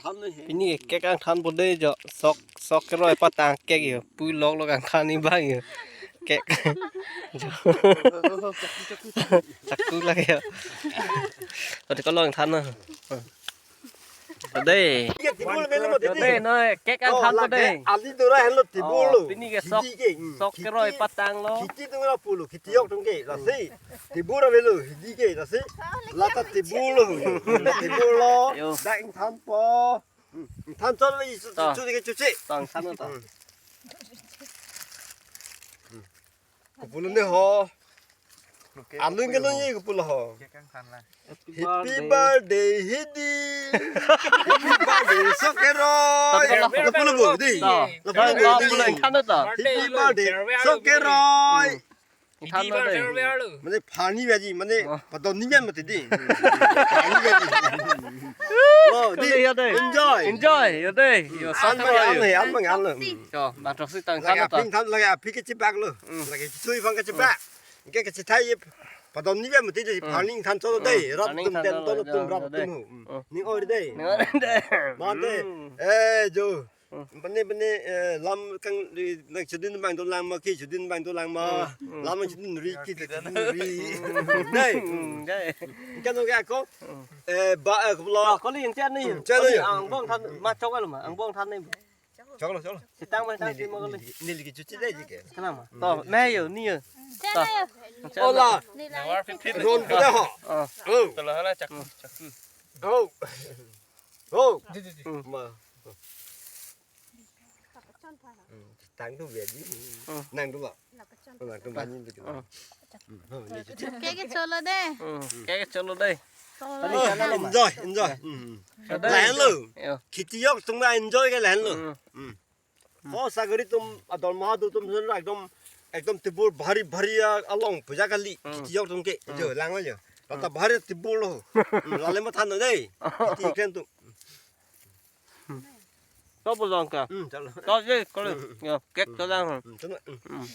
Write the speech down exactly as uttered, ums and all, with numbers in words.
Pini cake angthanpo dei jo, sok sok keroi patang cake jo, pui lok lok angthan ni bang jo. Cake. Jo. Chaku lake jo. Ode ko lok angthan na. Dei. Dei noi cake angthanpo dei. Ali dora henlo table lo. Pini ke sok, sok keroi patang lo. Khiti tung ra pulo, khiti yok tung ke. Lasi. Table avelo, hidi ke, lasi. Lata table lo. Table lo. Yo. Dak angthanpo. Angthan chot ve chu chu ke chu che. Tang san ta. Kopulo ne ho. Alun ke lo ye kopulo ho. Happy birthday, hidi. Happy birthday, sok keroi. Lo pulo bo, dei. Lo pulo bo, dei. Angthan ta. Happy birthday, sok keroi. Angthan ta dei. Mane pharni baji, mane padon ni jan mati dei. Pharni baji. Oh, dei. Enjoy. Enjoy, yo dei. Yo, an mang an lo, an mang an lo. Cho, bang throksi tang lake angthan ta. Aphi angthan, lake aphi kechebak lo. Lake chui bang kechebak. Ke kechethai ye padon ni jan mati dei, pharni angthan chot dei. Rap tum ten ton tum rap tum ho. Ning oi dei. Ning oi dei. Mate. Eh, jo. Bene bene, eh, lam kang di nang chudin bang dolang ma ki chudin bang dolang ma. Lam chudin ri ki chudin ri. Dei. Dei. Kan oke ako. Eh, ba, eh, ko lo. Ko li yang chan ni. Chan ni. Angbong than ma chok lo ma. Angbong than ni. Chok lo, chok lo. Sitang ma tang si ma ko li. Ni li ki chuchi dei ji ke. Kana ma. To, me yo, ni yo. To. Hola. Ron pu da ho. Oh. Tolo hala chaku, chaku. Oh. Oh. Ma. Tang tu biar di. Nang tu lo. Nang tu banyin tu. Cake cholo dei. Cake cholo dei. Enjoy, enjoy. Lahen lo. Khiti yok tum enjoy ke lahen lo. O sagari tum ador ma tu tum sun ekdom ekdom table bhari bhari along puja kali. Khiti yok tum ke jo lang jo. Lata bhari table lo. Lale ma than dei. Khiti kren tu. To pulang ka. Hmm, chalo. To je kalau ya cake cholang. Hmm, chalo. Hmm.